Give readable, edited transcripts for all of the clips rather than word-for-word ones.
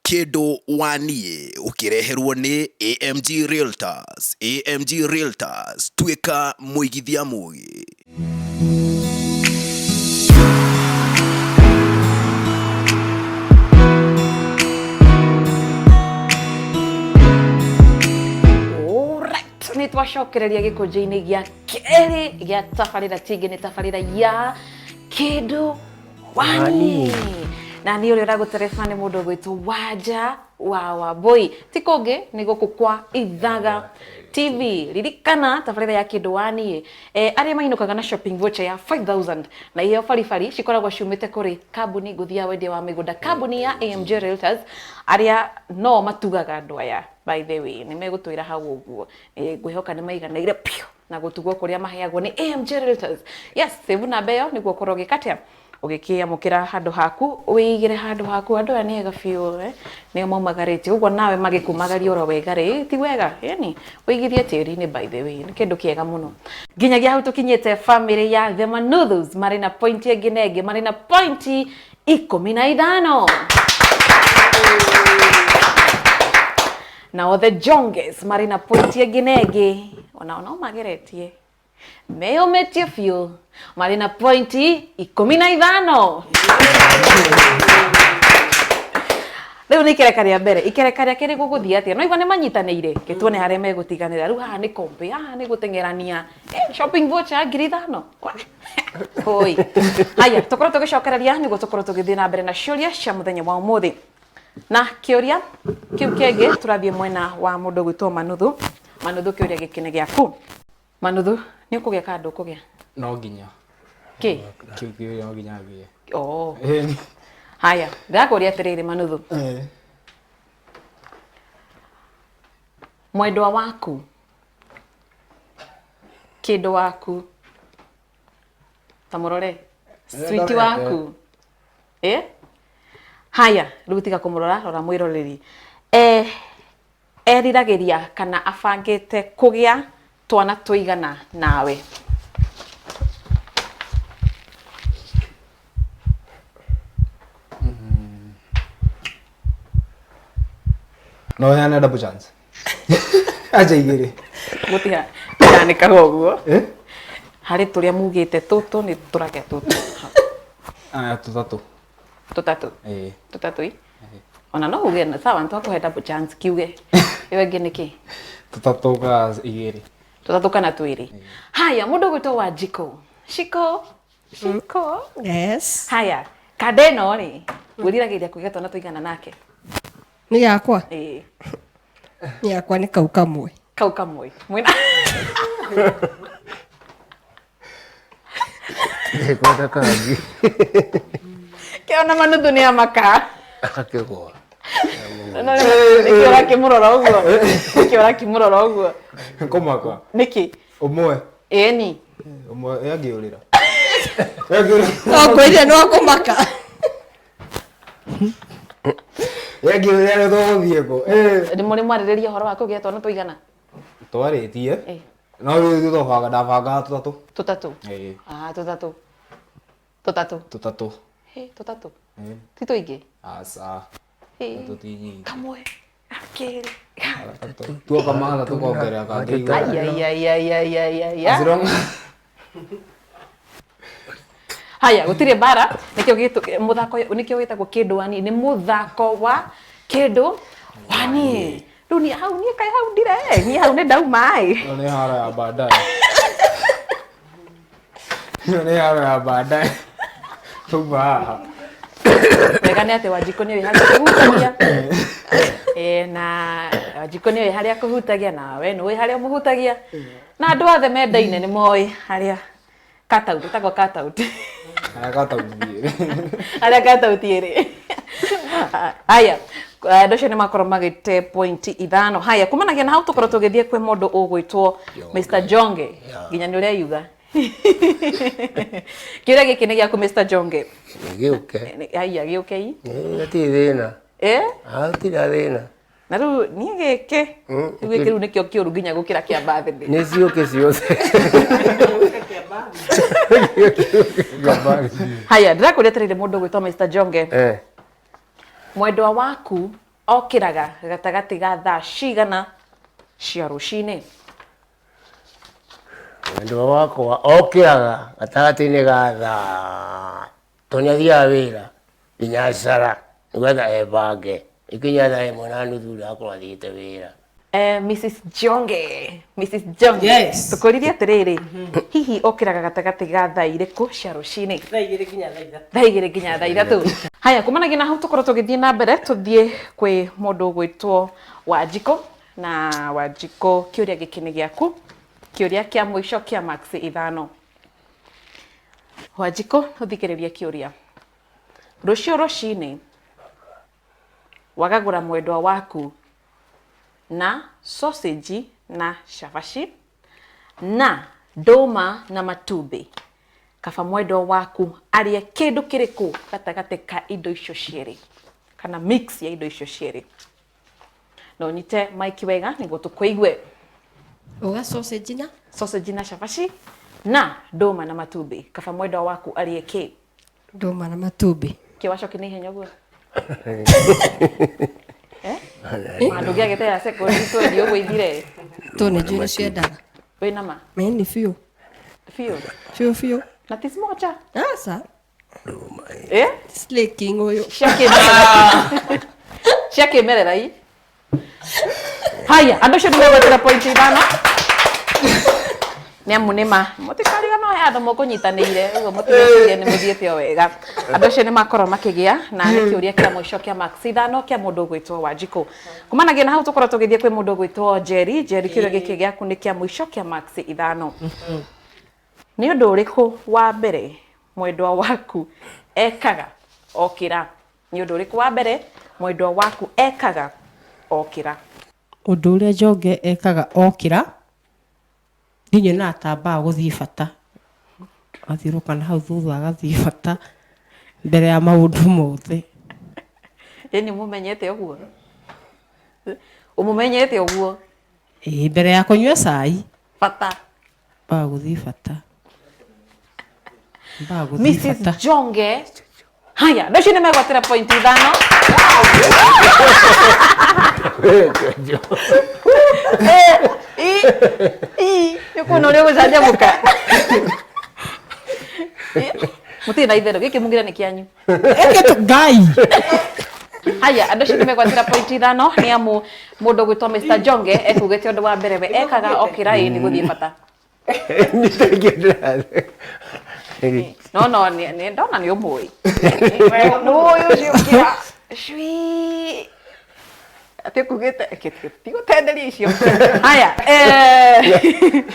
Kĩndũ wa niĩ ũkĩreherwo nĩ AMG Realtors. AMG Realtors, tuĩka mũigithia mũgĩ. Alright, nĩ twacokereria gĩkũnjũ-inĩ gĩa kerĩ gĩa tabarĩra tingĩ nĩ tabarĩra ya kĩndũ wani na niĩ ũrĩa ũragũtereba nĩ mũndũ ũgwĩtwo wanja wa wambũi ti kũngĩ nĩ gũkũ kwa ithaga tv ririkana tabarĩra ya kĩndũ waniĩ eh, arĩa mainũkaga na shopping voucher ya 5000 na iheo baribari cikoragwo ciumĩte kũrĩ kambuni ngũthi ya wendia wa mĩgũnda kambuni ya AMG Realtors arĩa no matugaga andũ aya by the way nĩ megũtwĩra hau ũguo. Eh, ngwĩhoka nĩ maiganĩire piũ na gũtugwo kũrĩa maheagwo nĩ AMG Realtors. Yes, save namba ĩyo nĩguo ũkorwo ũgĩka atĩa ũgĩkĩamũkĩra handũ haku wĩigĩre handũ haku andũ aya nĩ ega biũ eh? Nĩo maumagarĩtie ũguo nawe magĩkumagaria oro wega rĩ ti wega yani wĩigithie tĩri-inĩ by the way nĩ kĩndũ kĩega mũno nginyagia hau tũkinyĩte family ya The Manuthus marĩ na pointi ĩngĩ na ĩngĩ marĩ na pointi 15. Nao the Jonges marĩ na pointi ĩngĩ na ĩngĩ onao no mageretie meyũmĩtie biũ marĩ na pointi 15. Rĩu nĩ ikereka rĩa mbere ikereka rĩa kerĩ gũgũthiĩ atĩa no igua nĩ manyitanĩire ke tuone harĩa megũtiganĩra rĩu haha nĩ kombe haha nĩ gũteng'erania eh, shopping voucher ya 5,000. Oi. Haya, tũkorwo tũgĩcokereria nĩguo tũkorwo tũgĩthiĩ na mbere na ciũria cia mũthenya wa ũmũthĩ. Na kĩũria kĩu kĩngĩ tũrathiĩ mwena wa mũndũ ũgwĩtwo Manuthu. Manuthu, kĩũria gĩkĩ nĩ gĩaku. Manuthu, nĩ ũkũgĩa kana ndũkũgĩa? No nginya. Kĩ? Kĩu kĩũria no nginya ngĩe. Oh. Haya, ndĩrakũria atĩrĩrĩ Manuthu. Mwendwa waku kĩndũ waku ta mũrore sweet waku eh haya rĩu tiga kũmũrora rora mwĩroreri eh eriragĩria kana abangĩte kũgĩa twana tũigana nawe? No heane double chance. Acha igĩrĩ. Gũtiha tiranĩkaga ũguo. Eh? Harĩ tũrĩa mugĩte tũtũ nĩ tũragĩa tũtũ. Aya tũtatũ. Tũtatũ. Ĩĩ. Tũtatũ i. Ona no uge na sawa nĩtwakũhe double chance kiuge. Ĩyo ĩngĩ nĩ kĩ? Tũtatũ ka igĩrĩ. Tũtatũ kana twĩrĩ. Haya, mũndũ ũgwĩtwo Wanjikũ. Shiko. Shiko. Yes. Haya, kanda ĩno rĩ, wĩriragĩria kũgĩa twana tũigana nake? Nĩ yakwa? Ĩĩ. Nĩ yakwa nĩ kau kamwe. Kau kamwe. Mwĩna Kwenda kangi. Kĩona manuthu nĩ amaka. Akĩgwa. Nĩkĩ ũrakĩmũrora ũguo? Nĩkĩ ũrakĩmũrora ũguo? Kũmaka. Nĩkĩ? Ũmwe. Ĩni. Ũmwe angĩũrĩra. No ngwĩrire no kũmaka. Angĩũrĩra nĩ tũgũthiĩ kũ? Nĩ mũrĩ mwarĩrĩria ũhoro wa kũgĩa twana tũigana? Twarĩtie. Eh. No rĩu tũbanga ndabangaga tũtatũ. Tũtatũ? Ĩĩ. Ah, tũtatũ. Tũtatũ. Tũtatũ. Hĩ, tũtatũ. Ĩĩ. Ti tũingĩ? Aca. Hĩ. Tũtatũ ti nyingĩ. Kamwe. Gakerĩ. Gatatũ. Tuoka magathatũ tũkongerera kangĩ igũrũ. Ai, ai, ai, ai, ai, ai, ai, ai. As long Haya, gũtirĩ mbara, nĩkĩo gĩtũ mũthako ũyũ nĩkĩo wĩtagwo kĩndũ wa niĩ, nĩ mũthako wa kĩndũ wa niĩ. Rĩu niĩ hau niĩ kaĩ hau ndire, niĩ hau nĩ ndauma ĩ. Ĩyo nĩ haro ya baadaye. Ĩyo nĩ haro ya baadaye. Tuma haha. Wega nĩ atĩ Wanjikũ nĩ oĩ harĩa kũhutagia. Eh, na Wanjikũ nĩ oĩ harĩa kũhutagia na we nĩ ũĩ harĩa ũmũhutagia. Na andũ othe mendaine nĩ moĩ harĩa cut out, ĩtagwo cut out. Harĩa cut out ĩrĩ. Harĩa cut out ĩrĩ. Haya, andũ acio nĩ makorwo magĩte point ithano. Haya, kumanagia na hau tũkorwo tũgĩthiĩ kwĩ mũndũ ũgwĩtwo Mr. Jonge. Nginya nĩ ũreyuga. Kĩũria gĩkĩ nĩ gĩaku Mr. Jonge. Gĩũke. Haya, gĩũkei. Gũtirĩ thĩna. Eh? Hatirĩ thĩna. Na rĩu niĩ gĩkĩ rĩu gĩkĩ rĩu nĩkĩo kĩũru nginya gũkĩra kĩa birthday. Nĩ ciũke ciothe. Haya, ndĩrakũria atĩrĩrĩ mũndũ ũgwĩtwo Mr. Jonge. Eh. Mwendwa waku Okĩraga gatagatĩ ga thaa cigana cia rũcinĩ? Mwendwa wakwa okĩraga gatagatĩ-inĩ ga thaa tondũ nĩathiaga wĩra nginyacara nĩgetha ebange ikinya thaa ĩmwe na nuthu rĩ akorwo athiĩte wĩra. Mrs. Jonge, Mrs. Jonge. Yes. Tukũririe atĩrĩrĩ, hihi ũkĩraga gatagatĩ ga thaa irĩkũ cia rũcinĩ? Thaa 2 nginya thaa 3. Thaa 2 nginya thaa 3. Haya, kumanagia na hau tũkorwo tũgĩthiĩ na mbere tũthiĩ kwĩ mũndũ ũgwĩtwo Wanjikũ, na Wanjikũ kĩũria gĩkĩ nĩ gĩaku, kĩũria kĩa mũico kĩa marks 5. Wanjikũ, ũthikĩrĩrie kĩũria. Rũciũ rũcinĩ wagagũra mwendwa waku na sausage na cabaci na ndũma na matumbĩ, kaba mwendwa waku arĩe kĩndũ kĩrĩkũ gatagatĩ ka indo icio cierĩ, kana mix ya indo icio cierĩ? Na ũnyite mic wega nĩguo tũkũigue. Uga sausage na? Sausage na cabaci na ndũma na matumbĩ, kaba mwendwa waku arĩe kĩ? Ndũma na matumbĩ. Kĩ wacoki nĩ ihenya ũguo? Andũ gĩagĩte ya sekondi twendi ũguo ithire. To nĩ njũĩ nĩ ciendaga. Wĩna ma? Meni biũ. Biũ? Biũ biũ. Na ti smocha? Aca. Slay king ũyũ. Cia kĩmerera i. Haya, andũ acio nĩmegwetera point 5. Nĩ amu nĩ ma mũtikariganwo he andũ mũkũnyitanĩire ũguo mũtigecirie nĩ mũthiĩte o wega. Andũ acio nĩ makorwo makĩgĩa na nĩ kĩũria kĩa mũico kĩa marks 5 kĩa mũndũ ũgwĩtwo Wanjikũ. Kumanagia na hau tũkorwo tũgĩthiĩ kwĩ mũndũ ũgwĩtwo Njeri. Njeri, kĩũria gĩkĩ gĩaku nĩ kĩa mũico kĩa marks 5. Nĩ ũndũ ũrĩkũ wa mbere mwendwa waku ekaga okĩra? Nĩ ũndũ ũrĩkũ wa mbere mwendwa waku ekaga okĩra? Ũndũ ũrĩa Njonge ekaga okĩra, niĩ nyonaga ta ambaga gũthiĩ bata, agathiũrũrũka na hau thutha agathiĩ bata mbere ya maũndũ mothe. Ĩni mũmenyete ũguo? Ũmũmenyete ũguo? Ĩĩ, mbere ya kũnyua cai. Bata. Ambaga gũthiĩ bata. Ambaga gũthiĩ Mrs. bata. Jonge. Haya, andũ acio nĩ megwatĩra point 5. Nĩ kuona ũrĩa ũgũcanjamũka. Mũtirĩ na itherũ, gĩkĩ mugire nĩ kĩanyu. Ngai. Haya, andũ acio nĩ megwatĩra point 5 nĩ amu mũndũ ũgwĩtwo Mr. Jonge ekugĩte ũndũ wa mbere we ekaga okĩra ĩ nĩ gũthiĩ bata. No no nĩ ndona nĩ ũmũĩ. Nĩ ũĩ ũcio ũkĩra. Cui. Atĩ kugĩte tigũtenderia icio. Haya,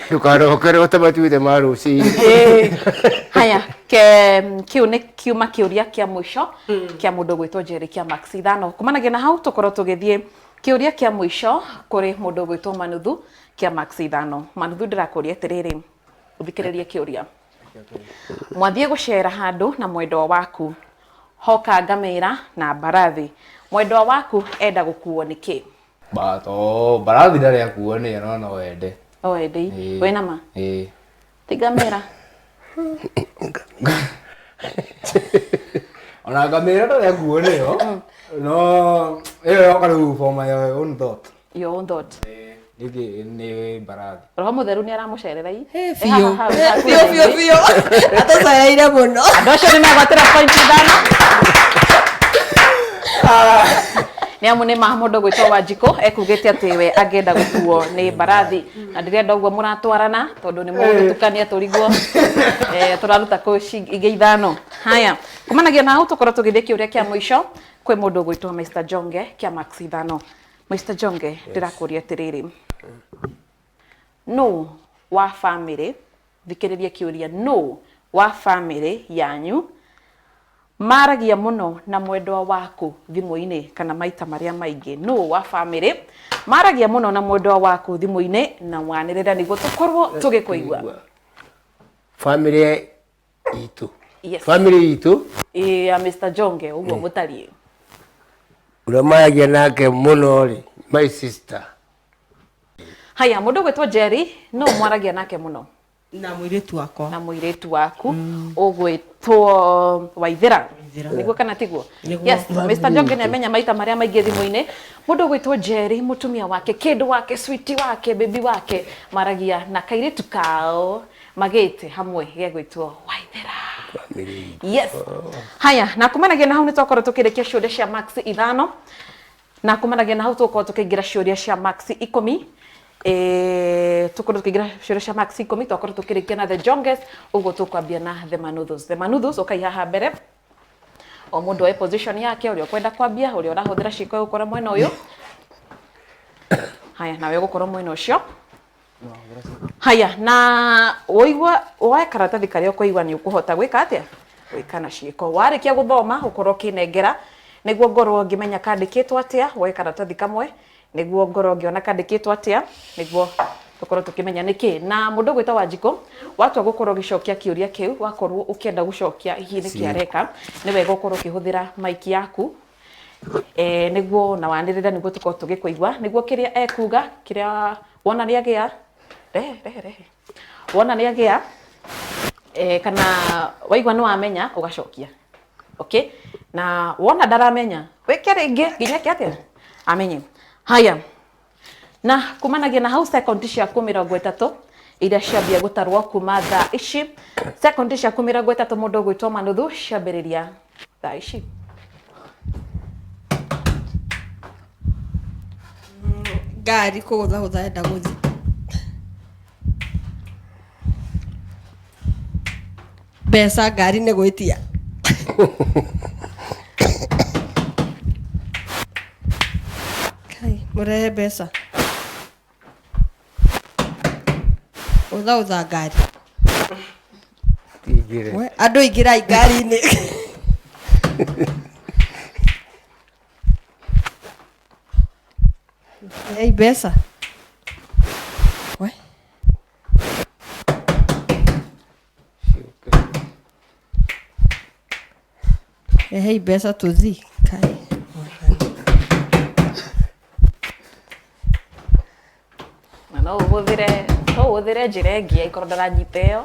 Ndũkarokere ũtamatuĩte ma rũcinĩ. Haya, kĩu nĩ kiuma kĩũria kĩa mũico kĩa mũndũ ũgwĩtwo Njeri kĩa marks 5. Kumanagia na hau tũkorwo tũgĩthiĩ kĩũria kĩa mũico kũrĩ mũndũ ũgwĩtwo Manuthu kĩa marks 5. Manuthu, ndĩrakũria atĩrĩrĩ, ũthikĩrĩrie kĩũria. Mwathiĩ gũcera handũ na mwendwa waku, hoka ngamĩra na mbarathi. Mwendwa waku enda gũkuo nĩ kĩ? Bato, mbarathi ndarĩ akuo nĩyo no no wende. No wende. Ĩĩ. Wĩna ma? Ĩĩ. Ti ngamĩra. Ona ngamĩra ndarĩ akuo nĩyo. No ĩyo yoka rĩu for my own thought. Your own thought. Nĩkĩ nĩ mbarathi. Roho mũtheru nĩ aramũcerera i. Biũ. Biũ biũ biũ. Atũcereire mũno. Andũ acio nĩ megwatĩra point 5. Nĩ amu nĩ ma mũndũ gwĩtwo Wanjikũ ekugĩte atĩ we angĩenda gũkuo nĩ mbarathi, na ndĩrenda ũguo mũratwarana tondũ nĩ mũgũtukania tũrigwo. Tũraruta kũ ingĩ 5. Haya, kumanagia na hau tũkorwo tũgĩthiĩ kĩũria kĩa mũico kwĩ mũndũ ũgwĩtwo Mr. Jonge kĩa marks 5. Mr. Jonge, ndĩrakũria atĩrĩrĩ, nũ wa family, thikĩrĩria kĩũria, nũ wa family yanyu maragia mũno na mwendwa waku thimũ-inĩ kana maita marĩa maingĩ? Nũ wa family maragia mũno na mwendwa waku thimũ-inĩ na wanĩrĩra nĩguo tũkorwo tũgĩkũigua? Family itũ. Yes. Family itũ. Ĩĩ, ya Mr. Jonge ũguo mũtariĩ. Ũrĩa maragia nake mũno rĩ, my sister. Haya, mũndũ ũgwĩtwo Jerry, nũ mwaragia nake mũno? Na mũirĩtu wakwa. Na mũirĩtu waku ũgwĩtwo Waithĩra. Waithĩra. Nĩguo kana tiguo? Nĩguo. Yes, Mr. Njonge nĩ amenya maita marĩa maingĩ thimũ-inĩ mũndũ ũgwĩtwo Jerry mũtumia wake kĩndũ wake sweetie wake baby wake maragia na kairĩtu kao magĩte hamwe gegwĩtwo Waithĩra. Yes. Haya, na kumanagia na hau nĩ twakorwo tũkĩrĩkia ciũria cia max ithano na kumanagia na hau tũgũkorwo tũkĩingĩra ciũria cia max ikũmi. Tũkorwo tũkĩingĩra ciũria cia max ikũmi, twakorwo tũkĩrĩkia na the Jonges, ũguo tũkwambia na the Manuthus. The Manuthus, ũkai haha mbere, o mũndũ oe position yake, ũrĩa ũkwenda kwambia, ũrĩa ũrahũthĩra ciĩko egũkorwo mwena ũyũ. Haya, nawe ũgũkorwo mwena ũcio. Haya, na woigua woe karatathi karĩa ũkũigua nĩ ũkũhota gwĩka atĩa, gwĩka na ciĩko. Warĩkia gũthoma ũkorwo ũkĩnengera nĩguo ngorwo ngĩmenya kandĩkĩtwo atĩa. Woe karatathi kamwe nĩguo ngorwo ngĩona kandĩkĩtwo atĩa, nĩguo tũkorwo tũkĩmenya nĩkĩ. Na mũndũ ũgwĩtwo Wanjikũ, watua gũkorwo ũgĩcokia kĩũria kĩu, wakorwo ũkĩenda gũcokia hihi nĩkĩ areka, nĩ wega ũkorwo ũkĩhũthĩra mic yaku, nĩguo na wanĩrĩre, nĩguo tũkorwo tũgĩkũigua, nĩguo kĩrĩa ekuga, kĩrĩa wona nĩ agĩa, rehe rehe rehe, wona nĩ agĩa, kana waigua nĩ wamenya, ũgacokia. Okay? Na wona ndaramenya, wĩke rĩngĩ nginya eke atĩa, amenye. Haya, na kumanagia na hau sekondi ciaku mĩrongo ĩtatũ iria ciambia gũtarwo kuma thaa ici. Sekondi ciaku mĩrongo ĩtatũ mũndũ ũgwĩtwo Manuthu ciambĩrĩria thaa ici. Ngari kũgũthagũtha enda gũthiĩ. Mbeca ngari nĩ gwĩtia. Kai, mũrehe mbeca. Gũthagũtha ngari. Ingĩre. We, andũ ingĩrai ngari-inĩ. Rehei mbeca. We. Rehei mbeca tũthiĩ. Kai. Na no ũhũthĩre, no ũhũthĩre njĩra ĩngĩ angĩkorwo ndaranyita ĩyo.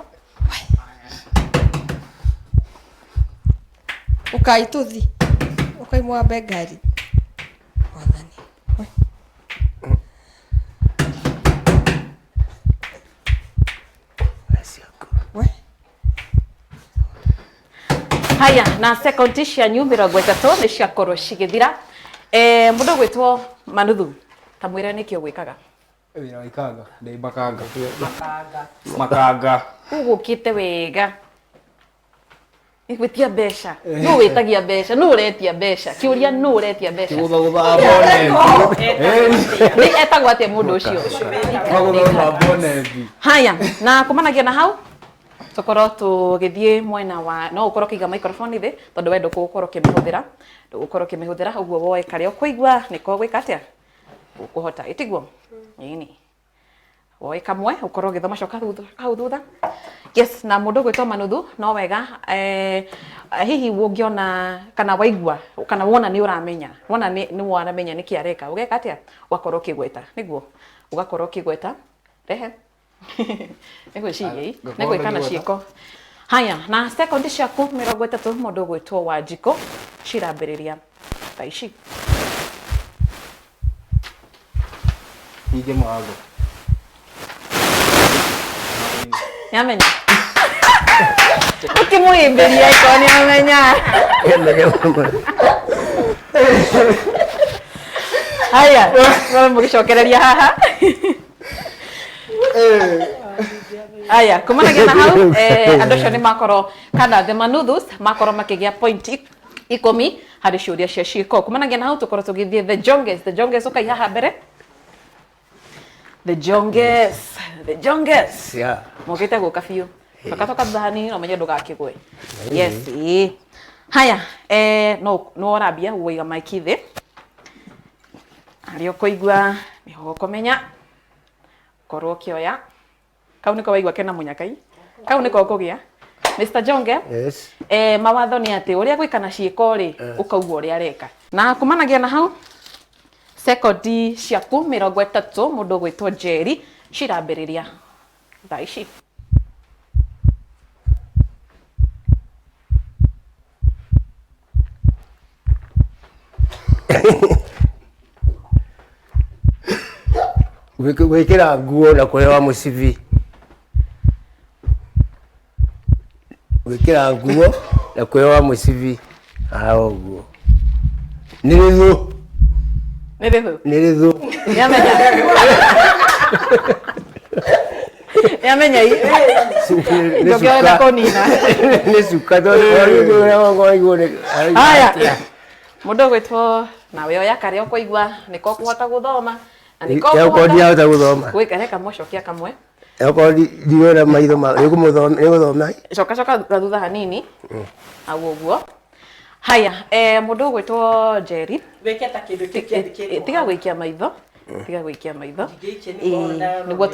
Ũkai tũthiĩ. Ũkai mwambe ngari. Mwathani. We. We. Haya, na sekondi cianyu mĩrongo ĩtatũ nĩ ciakorwo cigĩthira. Mũndũ ũgwĩtwo Manuthu, ta mwĩre nĩkĩ ũgwĩkaga? Wĩra wa ikanga, ndĩ makanga. Makanga. Ũgũkĩte wega. Gwĩtia mbeca. Nũ wĩtagia mbeca? Nũ ũretia mbeca? Kĩũria nũ ũretia mbeca? Kĩgũthagũthaga bonethi. Nĩ etagwo atĩa mũndũ ũcio? Kĩgũthagũthaga bonethi. Haya, na kumanagia na hau tũkorwo tũgĩthiĩ mwena wa, no ũkorwo ũkĩiga microphone thĩ tondũ we ndũgũkorwo ũkĩmĩhũthĩra, ndũgũkorwo ũkĩmĩhũthĩra, ũguo woe karĩa ũkũigua nĩko gwĩka atĩa, ũkũhota, ĩtiguo? Ĩni. Woe kamwe ũkorwo ũgĩthoma, coka hau thutha. Yes, na mũndũ ũgwĩtwo Manuthu no wega, hihi ũngĩona kana waigua kana wona nĩ ũramenya, wona nĩ waramenya nĩkĩ areka, ũgeka atĩa? Ũgakorwo ũkĩgweta, nĩguo? Ũgakorwo ũkĩgweta, rehe. Nĩ gwĩciria ii, nĩ gwĩka na ciĩko. Haya, na sekondi ciaku mĩrongo ĩtatũ mũndũ ũgwĩtwo Wanjikũ cirambĩrĩria thaa ici. Hinge mũrango. Nĩamenya. Ũkĩmũhĩmbĩria ĩkorwo nĩamenya. Haya, mũgĩcokereria haha. Aya, kumanagia na hau, andũ acio nĩ makorwo kana the Manuthus makorwo makĩgĩa point ikũmi harĩ ciũria cia ciĩko. Kumanagia na hau tũkorwo tũgĩthiĩ the Jonges. The Jonges ũkai haha mbere. The Jonges, the Jonges. Yeah. Mokĩte gũka biũ. Toka toka thutha hanini no menye ndũgakĩgwe. Yes, ĩĩ. Haya, no no ũrambia gũiga mic thĩ. Harĩa ũkũigua nĩho ũkũmenya. Korwo ũkĩoya. Kau nĩko waigua kena mũnyakai. Kau nĩko ũkũgĩa. Mr. Jonge. Yes. Mawatho nĩ atĩ ũrĩa gwĩka na ciĩko rĩ, ũkauga ũrĩa areka. Na kumanagia na hau sekondi ciaku mĩrongo ĩtatũ mũndũ ũgwĩtwo Njeri cirambĩrĩria thaa ici. Gwĩkĩra nguo na kũhewa mũcibi. Gwĩkĩra nguo na kũhewa mũcibi. Ah, ũguo. Nĩ rĩthũ. Nĩ rĩthũ. Nĩ rĩthũ. Nĩamenya. Nĩamenya i. Nĩ Njoke wenda cuka. kũnina. Nĩ cuka tondũ ũrĩa nĩ. Haya. Mũndũ ũgwĩtwo nawe oya karĩa ũkũigua nĩko ũkũhota gũthoma na nĩko Okorwo ndirahota gũthoma. gwĩka reka mocokia kamwe. Okorwo ndirona maitho ma nĩngũmũthoma nĩngũthoma. Coka coka na thutha hanini. Hau ũguo. Haya, eh, mũndũ ũgwĩtwo Njeri. Wĩke ta kĩndũ kĩandĩkĩtwo. Tiga gwĩkia maitho. Tiga gwĩkia maitho. Ndingĩikia nĩguo Ĩĩ, ndarora nĩguo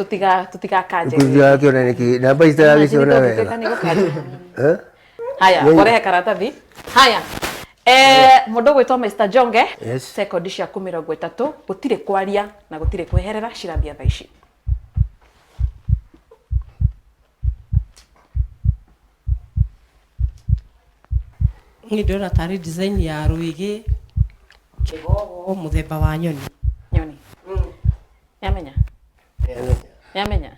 tũtigakanje. Ndĩrakĩona nĩkĩ namba ici itaragĩciona wega. Eh? Haya, Nĩ- ũrehe karatathi. Haya. Eh, mũndũ ũgwĩtwo Mr. Jonge, Yes. sekondi ciaku 30, gũtirĩ kwaria na gũtirĩ kweherera cirambia thaa ici. Niĩ ndĩrona tarĩ design ya rwĩgĩ, kĩgogo, mũthemba wa nyoni. Nyoni. Nĩamenya? Nĩamenya?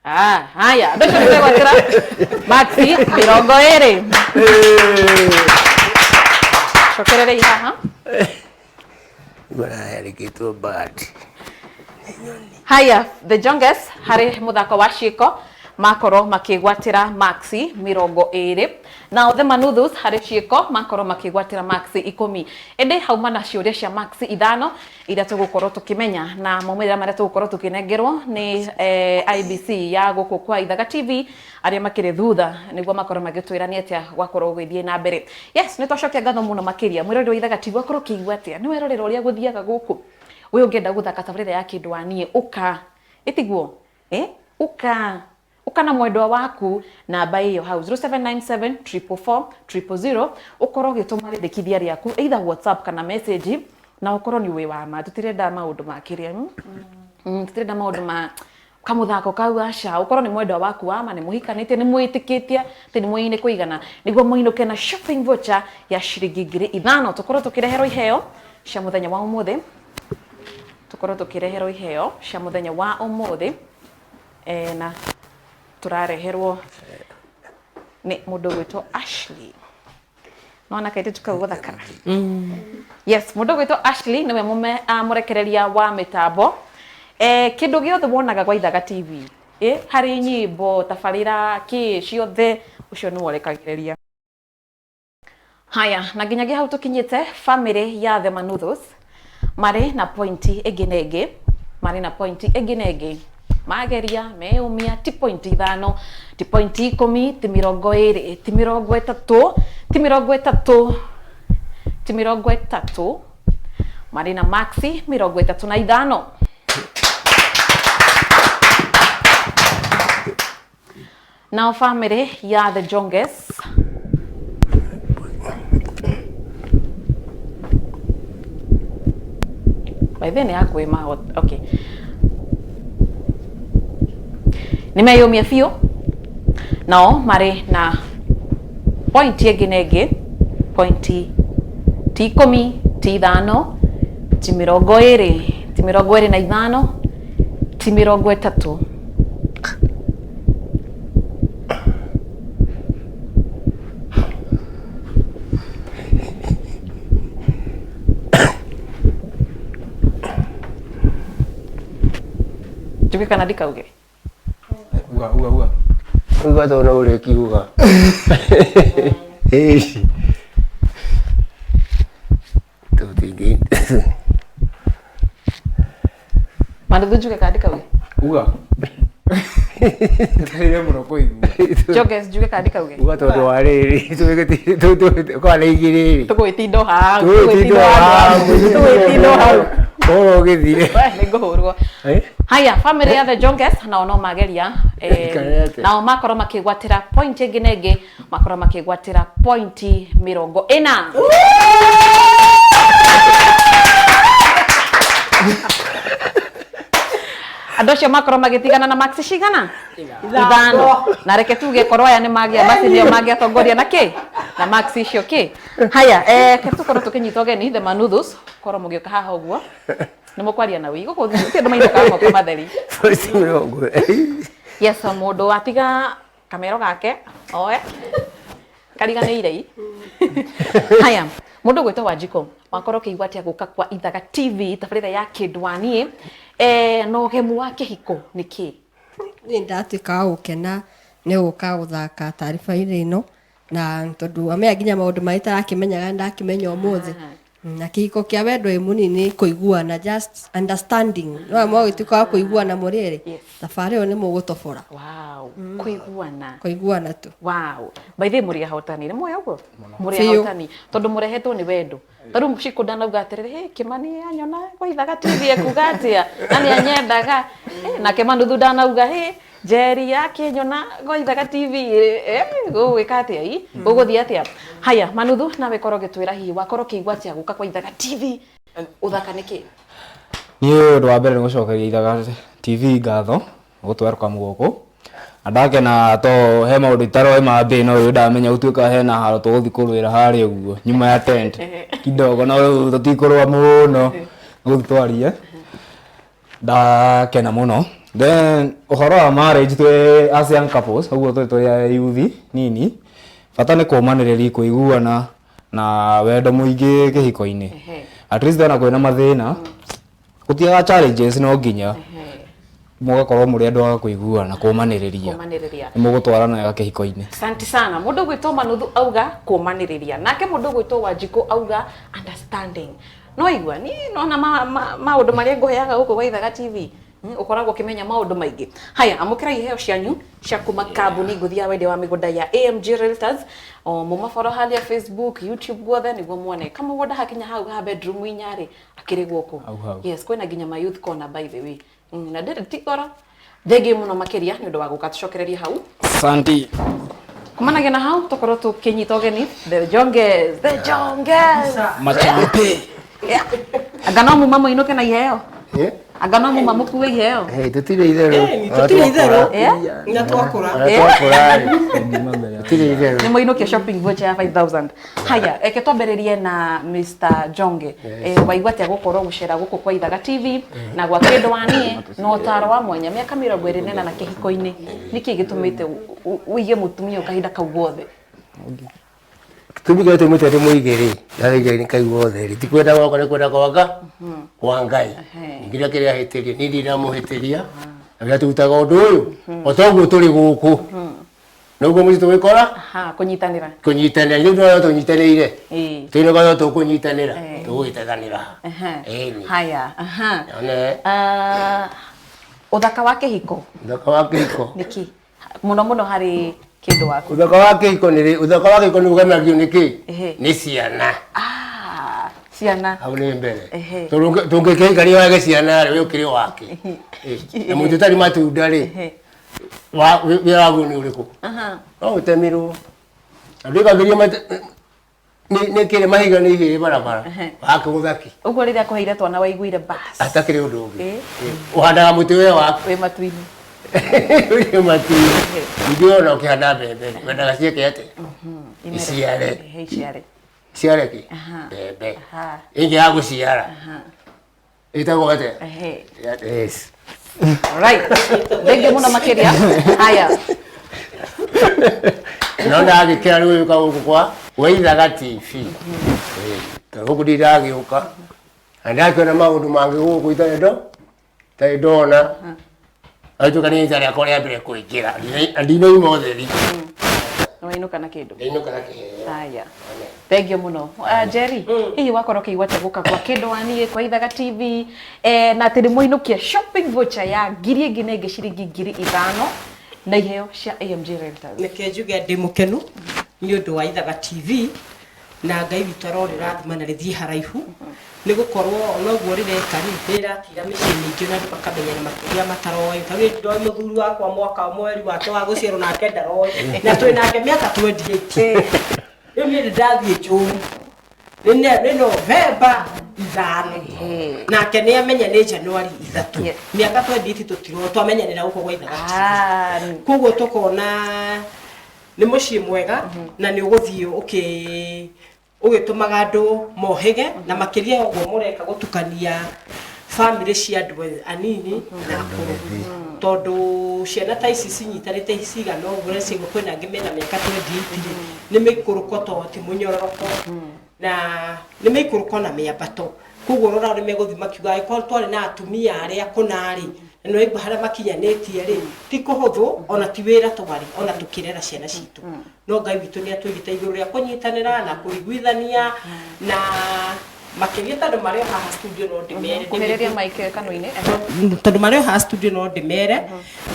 Ah, haya, andũ acio nĩmegwatĩra maxi 20. Cokererei haha. Marayandĩkĩtwo bahati. Haya, the Jonges harĩ mũthako wa ciĩko makorwo makĩgwatĩra maxi 20, nao the Manuthus harĩ ciĩko makorwo makĩgwatĩra maxi 10. Ĩndĩ hauma na ciũria cia maxi 5 iria tũgũkorwo tũkĩmenya na maumĩrĩra marĩa tũgũkorwo tũkĩnengerwo nĩ IBC ya gũkũ kwa Ithaga TV arĩa makĩrĩ thutha nĩguo makorwo magĩtwĩra nĩ atĩa gwakorwo gũgĩthiĩ na mbere. Yes, nĩ twacokia ngatho mũno makĩria. Mwĩroreri wa Ithaga TV wakorwo ũkĩigua atĩa? Nĩ werorera ũrĩa gũthiaga gũkũ? We ũngĩenda gũthaka tabarĩra ya kĩndũ wa niĩ ũka ĩtiguo ũka ũka na mwendwa waku namba ĩyo hau 0797 444 000 ũkorwo ũgĩtũma rĩndĩkithia rĩaku either WhatsApp kana message na ũkorwo nĩ wĩ wa ma. Tũtirenda maũndũ ma kĩrĩa tũtirenda maũndũ ma kamũthako kau aca. Ũkorwo nĩ mwendwa waku wa ma, nĩ mũhikanĩtie, nĩ mwĩtĩkĩtie atĩ nĩ mũinĩ kũigana nĩguo mũinũke na shopping voucher ya ciringi 5,000. Tũkorwo tũkĩreherwo iheo cia mũthenya wa ũmũthĩ. Tũkorwo tũkĩreherwo iheo cia mũthenya wa ũmũthĩ na tũrareherwo nĩ mũndũ ũgwĩtwo Ashley. Nona kairĩtu kau gũthaka. Yes, mũndũ ũgwĩtwo Ashley nĩwe mũrekereria wa mĩtambo. Kĩndũ gĩothe wonaga gwa Ithaga TV, harĩ nyĩmbo, tabarĩra, kĩ ciothe, ũcio nĩwe ũrekagĩrĩria. Haya, na nginyagia hau tũkinyĩte family ya the Manuthus marĩ na pointi ĩngĩ na ĩngĩ, marĩ na pointi ĩngĩ na ĩngĩ. Mageria, meyũmia, ti pointi 5, ti pointi 10, ti 20, ti 30, ti 30, ti 30, marĩ na maxi 35. Nao family ya the Jonges by then hakuĩ mahot. Okay, nĩ meyũmia biũ, nao marĩ na pointi ĩngĩ na ĩngĩ, pointi ti 10, ti 5, ti 20, ti 25, ti 30. Njuge kana ndikauge? Uga uga uga. Uga tondũ no ũrĩkiuga. Ĩĩ. Tũtingĩ. Manuthu njuge kana ndikauge? Uga. Nĩtũrire mũno kũigua. Jonges njuge kana ndikauge? Uga tondũ wa rĩrĩ tũgĩkorwo nĩ igĩrĩ rĩ. Tũgwĩtindo hau, Tũgwĩtindo hau, tũgwĩtindo hau. Ũhoro ũgĩthire. We nĩngũhũrwo. Haya, family ya the Jonges nao no mageria Ikarĩte. nao makorwo makĩgwatĩra point ĩngĩ na ĩngĩ, makorwo makĩgwatĩra pointi 40. Andũ acio makorwo magĩtigana na max cigana? Ithano. Na reke tuge korwo aya nĩ magĩa basi nĩo mangĩatongoria na kĩ? Na max icio kĩ? Haya, ke tũkorwo tũkĩnyita ũgeni the Manuthus, korwo mũgĩũka haha ũguo. Nĩ mũkwaria na wĩ gũkũ ti andũ mainũkaga moko matheri. Points mĩrongo. Yes, mũndũ atiga kamero gake oe kariganĩire i. Haya, mũndũ gwĩtwo Wanjikũ, wakorwo ũkĩigua atĩa gũka kwa Ithaga TV tabarĩra ya Kĩndwaniĩ, na ũgemu wa kĩhiko nĩ kĩ? Niĩ ndatuĩka wa gũkena nĩ gũka gũthaka taariba-inĩ ĩno, na tondũ amenya nginya maũndũ marĩa itarakĩmenyaga ndakĩmenya ũmũthĩ. Na kĩhiko kĩa wendo wĩ mũnini kũiguana, just understanding. No mũgagĩtuĩka wa kũiguana mũrĩ erĩ. Yes. Thabarĩ ĩyo nĩ mũgũtobora. Wow, kũiguana. Kũiguana tu. Wow. By the way, mũrĩ ahotani, nĩ mũĩ ũguo? Mũrĩ Biũ. ahotani tondũ mũrehetwo nĩ wendo. Ta rĩu Shiko ndanauga atĩrĩrĩ, hey, Kĩmani anyona kwa Ithaga TV ekuga atĩa? Na nĩ anyendaga. Nake Manuthu ndanauga, hey, Njeri akĩnyona kwa Ithaga TV, gũgwĩka atĩa i? Gũgũthiĩ atĩa? Haya, Manuthu, nawe korwo ũgĩtwĩra hihi wakorwo ũkĩigua atĩa gũka kwa Ithaga TV? Ũthaka nĩ kĩ? Niĩ ũndũ wa mbere nĩ gũcokeria Ithaga TV ngatho gũtwelcome gũkũ. Na ndakena to he maũndũ itaroĩ ma mbĩ no rĩu ndamenya gũtuĩka hena haro tũgũthiĩ kũrũĩra harĩa ũguo nyuma ya tent kidogo, no rĩu tũtikũrũa mũno gũthiĩ twarie. Ndakena mũno. Then ũhoro wa marriage twĩ as young couples, ũguo twĩ tũrĩ youth nini, bata nĩ kũmanĩrĩria, kũiguana na wendo mũingĩ kĩhiko-inĩ. At least ona kwĩna mathĩna, gũtiaga challenges no nginya mũgakorwo mũrĩ andũ a kũiguana, kũmanĩrĩria. Kũmanĩrĩria. Nĩ mũgũtwarana wega kĩhiko-inĩ. Asante sana. Mũndũ gwĩtwo Manuthu auga kũmanĩrĩria, nake mũndũ gwĩtwo Wanjikũ auga understanding. No igua ni nona maũndũ marĩa ngũheaga gũkũ gwa Ithaga TV. Ũkoragwo ũkĩmenya maũndũ maingĩ. Haya, amũkĩra iheo cianyu cia kuma kambuni ngũthi ya wendia wa mĩgũnda ya AMG Realtors. O mũmaboro harĩa Facebook, YouTube guothe nĩguo muone kamũgũnda hakinya hau ha bedroom inya rĩ akĩrĩ gũkũ. Hau hau. Yes, kwĩna nginya ma youth corner by the way. Na ndĩrĩ ti goro. Thengiũ mũno makĩria nĩ ũndũ wa gũka tũcokererie hau. Asante. Kumanagia na hau tũkorwo tũkĩnyita ũgeni the Jonges, the Jonges. Machampe. Yeah. Anga no muma mũinũke na iheo. Anga no muma mũkue iheo. Tũtirĩ itherũ. Tũtirĩ itherũ. Na twakũra. Ona twakũra rĩ. Tũtirĩ itherũ. Nĩ mũinũkie shopping voucher ya 5000. Haya, eke twambĩrĩrie na Mr. Jonge. Waigua atĩa gũkorwo gũcera gũkũ kwa Ithaga TV na gwa Kĩndwaniĩ na ũtaro wa mwanya mĩaka 28 na kĩhiko-inĩ. Nĩkĩ gĩtũmĩte ũige mũtumia ũyũ kahinda kau gothe? Gĩtũmi kĩrĩa gĩtũmĩte ndĩmũige rĩ, ndamũige nĩ kau gothe rĩ, ti kwenda gwakwa nĩ kwenda kwa Ngai. Ningĩ rĩrĩa kĩrĩa ahĩtĩria, niĩ ndinamũhĩtĩria, na rĩrĩa tũrutaga ũndũ ũyũ, o toguo tũrĩ gũkũ, noguo mũciĩ tũgĩkora? Kũnyitanĩra. Kũnyitanĩra, rĩu no tũnyitanĩire. Tũrĩ na tũkũnyitanĩra, tũgũgĩtethanĩra. Haya, Ũthaka wa kĩhiko? Ũthaka wa kĩhiko. Nĩkĩ? Mũno mũno harĩ kĩndũ waku. Ũthaka wa kĩhiko nĩ ũthaka wa kĩhiko nĩ ũgemagio nĩ kĩ? Nĩ ciana. Ciana. Hau nĩ mbere. Tondũ tũngĩkĩhikania wage ciana rĩ, we ũkĩrĩ wake. Na mũtĩ ũtarĩ matunda rĩ, wĩra waguo nĩ ũrĩkũ? No ũtemirwo. Na ndwĩkagĩria nĩ kĩrĩ mahiga nĩ igĩrĩ barabara. Wakĩgũtha kĩ? Ũguo rĩrĩa akũheire twana waiguire bas. Atakĩrĩ ũndũ ũngĩ. Ũhandaga mũtĩ we waku. Wĩ matu-inĩ. Wĩ matu-inĩ. Ningĩ ona ũkĩhanda mbembe, wendaga ciĩke atĩa? Iciare. Iciare. Iciare kĩ? Mbembe. Ĩngĩ ya gũciara. Ĩtagwo atĩa? Yes. Right. Thengiũ mũno makĩria. Haya. No ndagĩkĩra rĩu gũka gũkũ kwa Ithaga TV. Tondũ gũkũ ndindagĩũka. Na ndakĩona maũndũ mangĩ gũkũ itarĩ ndona. Agĩtuĩka nĩ rita rĩakwa rĩa mbere kũingĩra. Na ndinoima ũtheri. Nĩwainũka na kĩndũ? Ndainũka na kĩheo. Haya. Thengiũ mũno. Jerry, hihi wakorwo ũkĩigua atĩa gũka kwa Kĩndwaniĩ kwa Ithaga TV, na atĩ nĩ mũinũkia shopping voucher ya ngiri ĩngĩ na ĩngĩ ciringi 5,000 na iheo cia AMG Realtors. Reke njuge ndĩ mũkenu nĩ ũndũ wa Ithaga TV na Ngai witũ arorĩrathima na rĩthiĩ haraihu, nĩ gũkorwo noguo rĩreka rĩ, rĩratira mĩciĩ mĩingĩ na andũ makamenyana makĩria mataroĩ. Ta rĩu ndoĩ mũthuri wakwa mwaka mweri wake wa gũciarwo nake ndaroĩ, na twĩ nake mĩaka 28. Rĩu niĩ nĩ ndathiĩ njũru. Nĩ November 5 nake nĩ amenya nĩ January 3 mĩaka 28 tũtirwo twamenyanĩra gũkũ gwa Ithaga. Koguo tũkona nĩ mũciĩ mwega na nĩ ũgũthiĩ ũgĩtũmaga andũ mohĩge na makĩria ũguo mũreka gũtukania family cia andũ anini na akũrũ tondũ ciana ta ici cinyitanĩte cigana ũguo na ciaigua kwĩna angĩ mena mĩaka 28 rĩ nĩ mĩikũrũko to ti mũnyororoko na nĩ mĩikũrũko na mĩambato koguo rora ũrĩa megũthiĩ makiuga angĩkorwo twarĩ na atumia arĩa kũna rĩ na nĩ waigua harĩa makinyanĩtie rĩ ti kũhũthũ ona ti wĩra twarĩ ona tũkĩrera ciana citũ no Ngai witũ nĩ atũigĩte igũrũ rĩa kũnyitanĩra na kũiguithania na makĩria tondũ marĩ o haha studio no ndĩmere kuhĩrĩria mic kanua-inĩ. Tondũ marĩ o haha studio no ndĩmere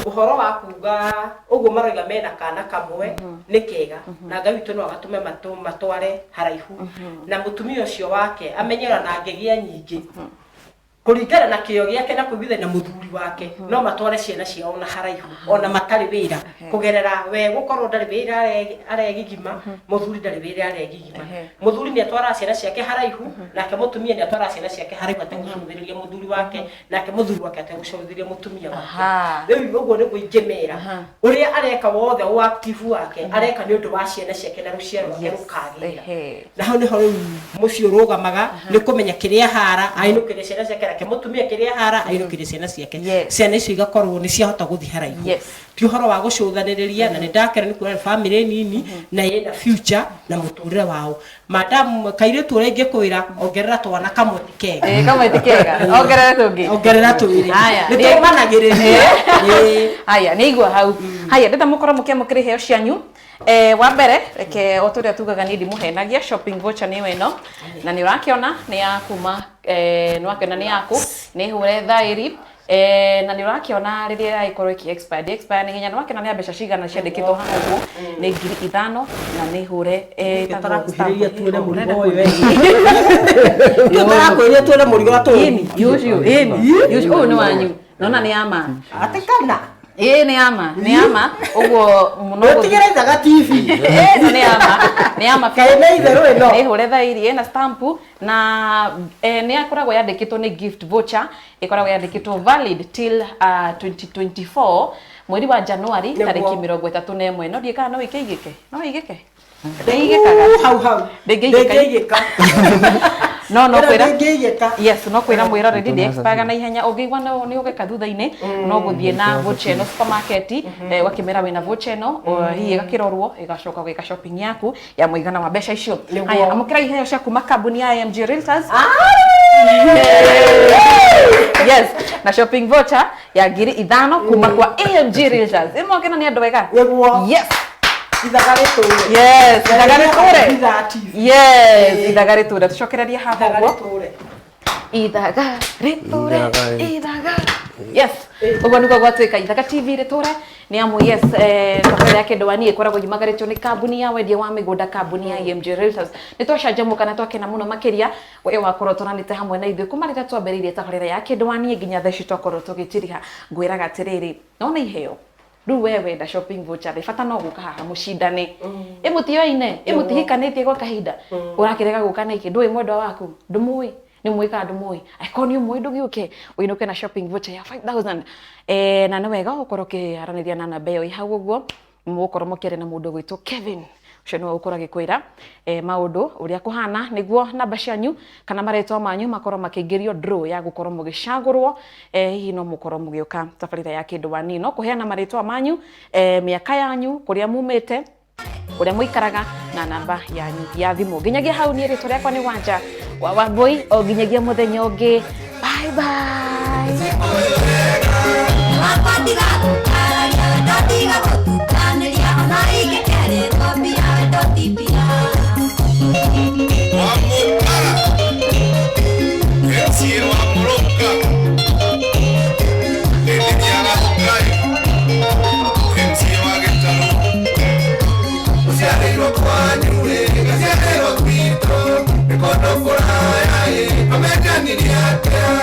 ũhoro wa kuga ũguo maroiga mena kana kamwe nĩ kega na Ngai witũ no agatũme matware haraihu na mũtumia ũcio wake amenye ona angĩgĩa nyingĩ kũringana na kĩo gĩake na kũiguithania na mũthuri wake no matware ciana ciao na haraihu ona matarĩ wĩra kũgerera we gũkorwo ndarĩ wĩra aregigima mũthuri ndarĩ wĩra aregigima mũthuri nĩ atwaraga ciana ciake haraihu nake mũtumia nĩ atwaraga ciana ciake haraihu ategũcũthĩrĩria mũthuri wake nake mũthuri wake ategũcũthĩrĩria mũtumia wake rĩu ũguo nĩguo ingĩmera ũrĩa areka wothe o active wake areka nĩ ũndũ wa ciana ciake na rũciaro rwake rũkagĩra na hau nĩho rĩu mũciĩ ũrũgamaga nĩ kũmenya kĩrĩa hara ainũkĩrie ciana ciake nake mũtumia kĩrĩa hara ainũkĩrie ciana ciake ciana icio igakorwo nĩ ciahota gũthiĩ haraihu ti ũhoro wa gũcũthanĩrĩria na nĩ ndakena nĩ kuona family nini na ĩna future na mũtũrĩre wao madam kairĩtu ũrĩa ingĩkwĩra ongerera twana kamwe ti kega kamwe ti kega ongerera tũngĩ ongerera twĩrĩ nĩ tũmanagĩrĩria. Haya nĩ igua hau. Haya ndĩrenda mũkorwo mũkĩamũkĩra iheo cianyu. Wa mbere reke o tũrĩa tugaga niĩ ndimũhenagia shopping voucher nĩyo ĩno na nĩ ũrakĩona nĩ ya kuma nĩ wakĩona nĩ yaku nĩ hũre thaĩri na nĩ ũrakĩona rĩrĩa ĩragĩkorwo ĩkĩ expire expire nĩ hinya nĩ wakĩona nĩ mbeca cigana ciandĩkĩtwo haha ũguo nĩ 5,000 na nĩ hũre tũrakuhĩrĩria tuone mũrigo ũyũ tũrakuhĩrĩria tuone mũrigo atũ ũyũ nĩ wanyu nona nĩ ya ma atĩ kana ĩĩ nĩ ya ma nĩ ya ma ũguo mũno ũtigĩre Ithaga TV ĩno nĩ ya ma nĩ ya ma kaĩ nĩ itherũ ĩno nĩ hũre thaĩri ĩna stamp na nĩ yakoragwo yandĩkĩtwo nĩ gift voucher ĩkoragwo yandĩkĩtwo valid till 2024 mweri wa January tarĩki 31 no ndiĩ kana no ĩkĩigĩke no ĩigĩke ndĩigĩkaga hau hau ndĩngĩigĩka no no kwĩra ndĩngĩigĩka yes no kwĩra mwĩroreri ndĩ expire na ihenya ũngĩigua nĩ ũgeka thutha-inĩ no gũthiĩ na voucher ĩno supermarket ũgakĩmera wĩna voucher ĩno hihi ĩgakĩrorwo ĩgacoka ũgeka shopping yaku ya mũigana wa mbeca icio. Haya amũkĩra iheo cia kuma kambuni ya AMG Realtors yes na shopping voucher ya 5,000 kuma kwa AMG Realtors ĩmwe kĩna nĩ andũ wega yes Ithaga rĩtũre yes Ithaga rĩtũre yes Ithaga rĩtũre tũcokererie haha ũguo Ithaga rĩtũre Ithaga yes ũguo nĩguo gwatuĩka Ithaga TV rĩtũre nĩ amu yes tabarĩra ya Kĩndũ Wani ĩkoragwo yumagarĩtio nĩ kambuni ya wendia wa mĩgũnda kambuni ya AMG Realtors nĩ twacanjamũka na twakena mũno makĩria we wakorwo tũranĩte hamwe na ithuĩ kuma rĩrĩa twambĩrĩirie tabarĩra ya Kĩndũ Wani nginya thaa ici twakorwo tũgĩtiriha ngwĩraga atĩrĩrĩ nona iheo rĩu we wenda shopping voucher rĩ bata no gũka haha mũcindane ĩmũtioine ĩmũtihikanĩtie gwa kahinda ũrakĩrega gũka nĩkĩ ndũĩ mwendwa waku ndũmũĩ nĩ mũĩ kana ndũmũĩ angĩkorwo nĩ ũmũĩ ndũgĩũke ũinũke na shopping voucher ya 5000 na nĩ wega ũkorwo ũkĩaranĩria na namba ĩyo ĩ hau ũguo mũgũkorwo mũkĩaria na mũndũ ũgwĩtwo Kevin ũcio nĩwe ũgũkorwo agĩkwĩra maũndũ ũrĩa kũhana nĩguo namba cianyu kana marĩtwa manyu makorwo makĩingĩrio draw ya gũkorwo mũgĩcagũrwo hihi no mũkorwo mũgĩũka tabarĩra ya Kĩndũ Wani no kũheana marĩtwa manyu mĩaka yanyu kũrĩa mumĩte kũrĩa mũikaraga na namba yanyu ya thimũ nginyagia hau niĩ rĩtwa rĩakwa nĩ Wanja wa Wambui o nginyagia mũthenya ũngĩ bye bye. Kono kũraya ĩ, amenyanire atĩa?